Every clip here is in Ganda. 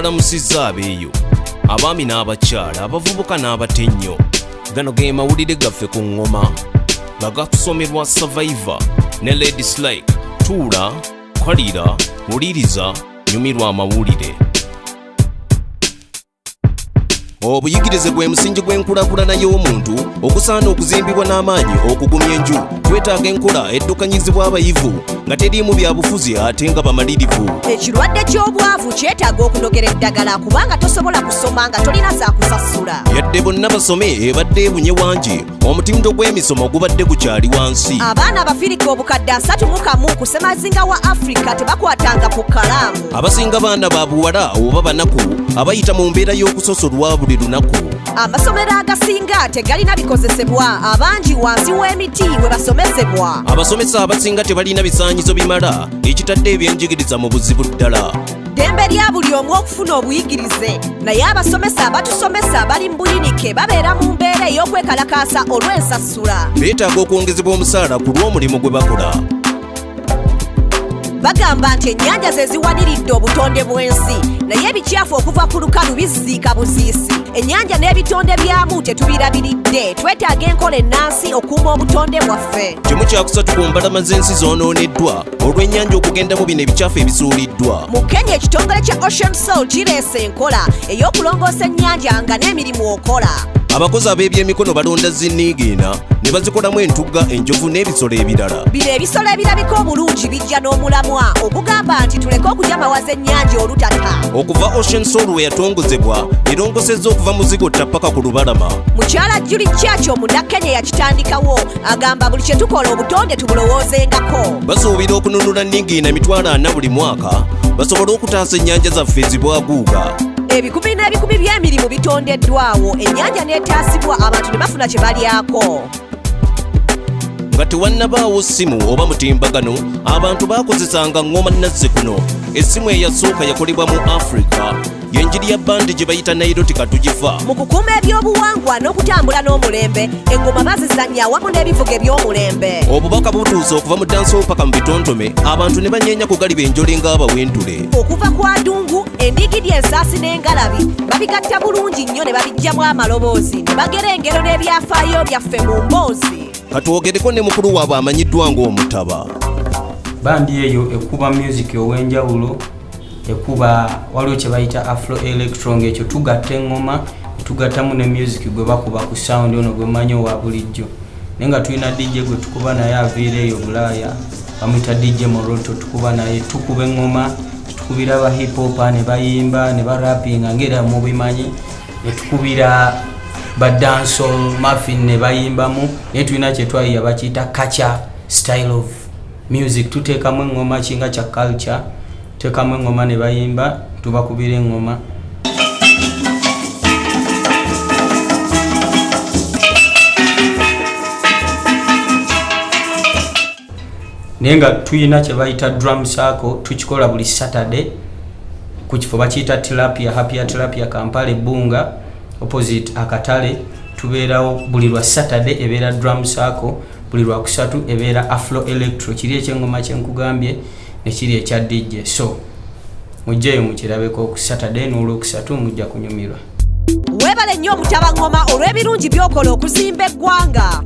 Tubalamusizza abeeyo, abaami n'abakyala, abavubuka n'abato ennyo. Gano ge mawulire gaffe ku ŋŋoma nga gakusomerwa Survivor ne Ladies Like. Tuula, kalira, wuliriza, nyumirwa amawulire. Obuyigirize gwe musingi gw'enkulaakulana y'omuntu ogusaana okuzimbibwa n'amaanyi okugumya enju. Twetaaga enkola eddukanyizibwa abayivu nga teriimu byabufuzi ate nga bamalirivu. Ekirwadde ky'obwavu kyetaaga okunogera eddagala kubanga tosobola kusoma nga tolina zakusasula. Yadde bonna basome ebadde ebunye wangi, omutindo gw'emisomo gubadde gukyali wansi. Abaana Abafirika obukadde 31 ku ssemazinga wa Afirika tebakwatanga ku kkalaamu. Abasinga baana ba buwala oba banaku abayita mu mbeera y'okusosolwa buli lunaku. Amasomero agasinga tegalina bikozesebwa, abangi wansi w'emiti we basomesebwa. Abasomesa abasinga tebalina bisaanyizo bimala, ekitadde ebyenjigiriza mu buzibu ddala. Ddembe lya buli omu okufuna obuyigirize, naye abasomesa abatusomesa bali mu buyinike, babeera mu mbeera ey'okwekalakaasa olw'ensasula. Beetaaga okwongezebwa omusaala ku lw'omulimu gwe bakola. Bagamba nti ennyanja ze ziwaniridde obutonde bw'ensi, naye ebikyafu okuva ku lukalu biziika buziisi. Ennyanja n'ebitonde byamu tetubirabiridde. Twetaaga enkola ennansi okuuma obutonde bwaffe. 1/3 ku mbalama z'ensi zoonooneddwa olw'ennyanja okugendamu bino ebikyafu ebisuuliddwa. Mu Kenya, ekitongole kya Ocean Soul kireese enkola ey'okulongoosa ennyanja nga n'emirimu okola. Abakozi ab'ebyemikono balonda zinniigiina ne bazikolamu entugga, enjovu n'ebisolo ebirala. Bino ebisolo ebirabika obulungi bijja n'omulamwa ogugamba nti tuleke okujamawaza ennyanja olutata. Okuva Ocean Soul we yatongozebwa, erongosezza okuva mu zigotta paka ku lubalama. Mukyala Juli Church, omunnakenya yakitandikawo, agamba buli kye tukola obutonde tubulowoozengako. Basuubira okununula nniigiina 40,000 buli mwaka basobole okutaasa ennyanja zaffe ezibwaguuga. Ebikumi n'ebikumi by'emirimu bitondeddwawo, ennyanja n'etaasibwa, abantu ne bafuna kye balyako. Nga tewannabaawo ssimu oba mutimbagano, abantu baakozesanga ŋŋoma nazzikuno. Essimu eyasooka yakolebwa mu Afirika, y'enjiri ya bandi gye bayita Nairoti Katugifa. Mu kukuuma ebyobuwangwa n'okutambula n'omulembe, eŋŋoma bazizannya awamu n'ebivuga eby'omulembe. Obubaka butuuse okuva mu dancehall paka mu bitontome, abantu ne banyeenya ku galiba enjole ng'abawendule. Okuva ku adungu, endigidi, ensaasi n'engalabi babigatta bulungi nnyo ne babiggyamu amaloboozi ne bagera engero n'ebyafaayo byaffe mu mboozi. Katwogereko ne mukulu waabwe amanyiddwa ng'Omutaba. Bandi eyo ekuba music ow'enjawulo, ekuba waliwo kye bayita afro electro, ngaekyo tugatta eŋŋoma, tugattamu ne music gwe bakuba ku sound ono gwe manyi owa bulijjo, naye nga tulina DJ gwe tukuba naye aviira eyo Bulaaya, bamuyita DJ Moroto. Tukuba naye, tukuba eŋŋoma, tukubira ba hip hop ne bayimba ne barapinga ngaera mubimanyi, ne tukubira ba dancehall muffin ne bayimbamu, naye tulina kyetwayiya bakiyita culture style of music. Tuteekamu eŋŋoma kinga kya culture, tuteekamu eŋŋoma ne bayimba, tubakubira eŋŋoma. Naye nga tuyina kye bayita drum circle, tukikola buli Saturday ku kifo bakiyita Tilapia, Hapia Tilapia, Kampala, Ebbunga, opposite akatale. Tubeerawo buli lwa Saturday, ebeera drum circle. Buli lwakusatu ebeera afro electro, kiri ekyeŋŋoma kyenkugambye nekiri ekya DJ. So mujjeeyo mukirabeko ku Saturday n'olwokusatu, mujja kunyumirwa. Weebale nnyo Omutabaŋŋoma olw'ebirungi by'okola okuzimba eggwanga.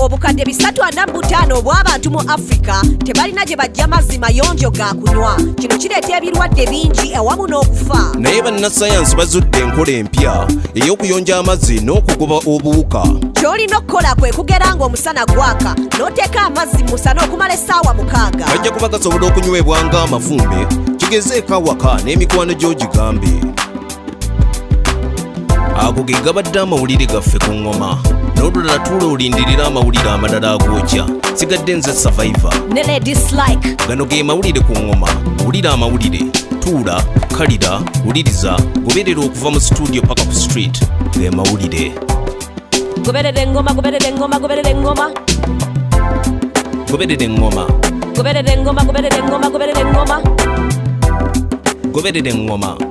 Obukadde 345 obw'abantu mu Afirika tebalina gye bajja mazzi mayonjo ga kunywa. Kino kireeta ebirwadde bingi awamu n'okufa. Naye bannasayansi bazudde enkola empya ey'okuyonja amazzi n'okugoba obuwuka. Ky'olina okukola kwe kugera ng'omusana gwaka n'oteeka amazzi mu musana okumala essaawa 6. Gajja kuba gasobola okunywebwa ng'amafumbe. Kigezeeko awaka n'emikwano gy'ogigambe. Ago ge gabadde amawulire gaffe ku ŋŋoma. N'olulala tuula olindirira amawulire amalala agookya. Sigadde nze Survivor ne Ladies Like. Gano ge mawulire ku ŋŋoma. Wulira amawulire, tuula, kalira, wuliriza, goberera okuva mu studio paka ku street. Ge mawulire. Goberera eŋŋoma, goberera eŋŋoma, goberera eŋŋoma. Goberera eŋŋoma. Goberera eŋŋoma, goberera eŋŋoma, goberera eŋŋoma. Goberera eŋŋoma.